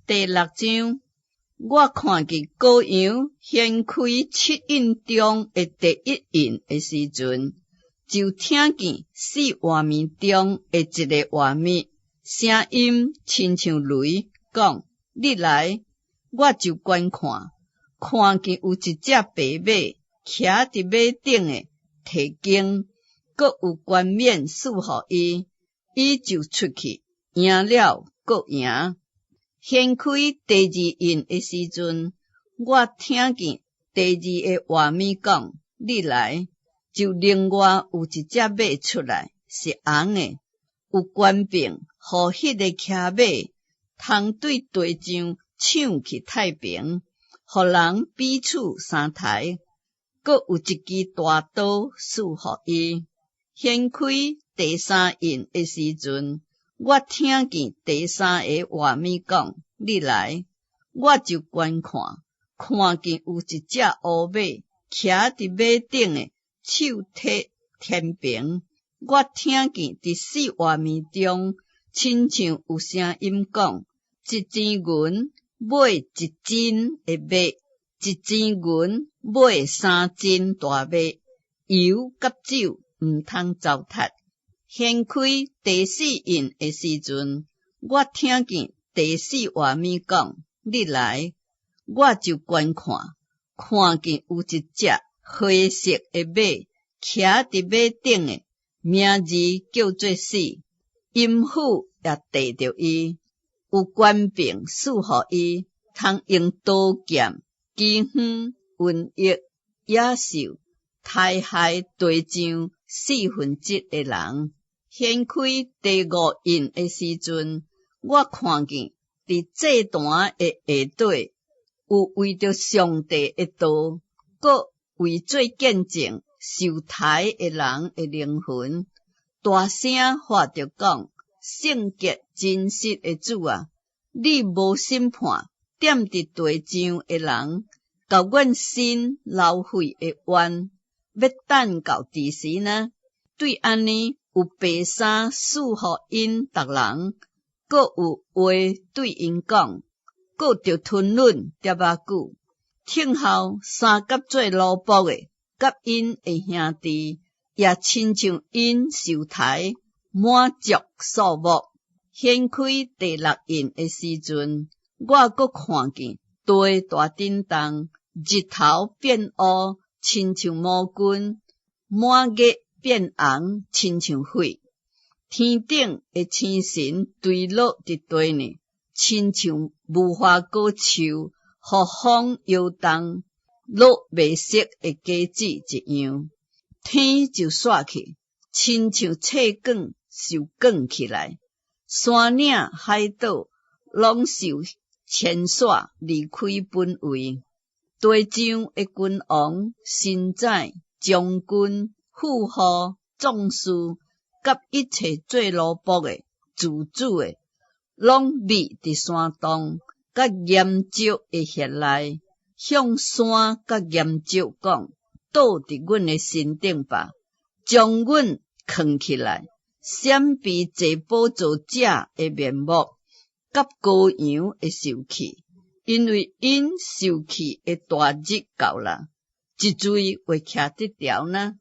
第六章，我看見羔羊掀開七印中的第一印的時陣，就聽見四活物中的一个活物，聲音親像雷，講：你來，我就觀看，看見有一隻白馬，騎佇馬頂的提弓，閣有冠冕賜予伊，伊就出去贏了，閣贏。掀開第二印的時陣，我聽見第二個活物講：你來，就另外有一隻馬出來，是紅的，有權柄予彼个騎馬，通對地上搶去太平，予人彼此相刣，閣有一支大刀賜予伊。掀開第三印的時陣，我聽見第三个活物講：你來，我就觀看，看見有一隻烏馬，騎佇馬頂的，手提天平。我聽見佇四活物中，親像有聲音講：一錢銀買一斤的麥，一錢銀買三斤大麥，油佮酒毋通糟蹋。掀開第四印的時陣，我聽見第四活物講：你來，我就觀看，看見有一隻灰色的馬，騎佇馬頂的，名字叫做死，陰府也綴著伊，有權柄賜予伊，通用刀劍、饑荒、瘟疫、野獸，刣害地上四分之一的人。掀開第五印的時陣，我看見佇祭壇的下底，有為著上帝的道，閣為做見證受刣的人的靈魂，大聲喊著講：聖潔真實的主啊，你無審判踮佇地上的人，共阮身流血的冤，欲等到佇時呢？對按呢，有白衫賜予𪜶逐人，閣有話對𪜶講，閣著吞忍淡仔久，聽候三佮做奴僕的，佮𪜶的兄弟，也親像𪜶受刣，滿足數目。掀開第六印的時陣，我閣看見地大震動，日頭變烏，親像毛巾；滿月變紅，親像血。天頂的星辰墜落佇地呢，親像無花果樹，予風搖動，落未熟的果子一樣。天就煞去，親像冊卷受捲起來。山嶺海島攏受遷徙離開本位。地上的君王、神宰、將軍、富戶、壯士，佮一切做奴僕的、自主的，攏覕佇山洞佮岩石的穴內，向山佮岩石講：倒佇阮的身頂吧，將阮囥起來，閃避坐寶座者的面目，佮羔羊的受氣，因為𪜶受氣的大日到啦，一罪會徛得牢呢？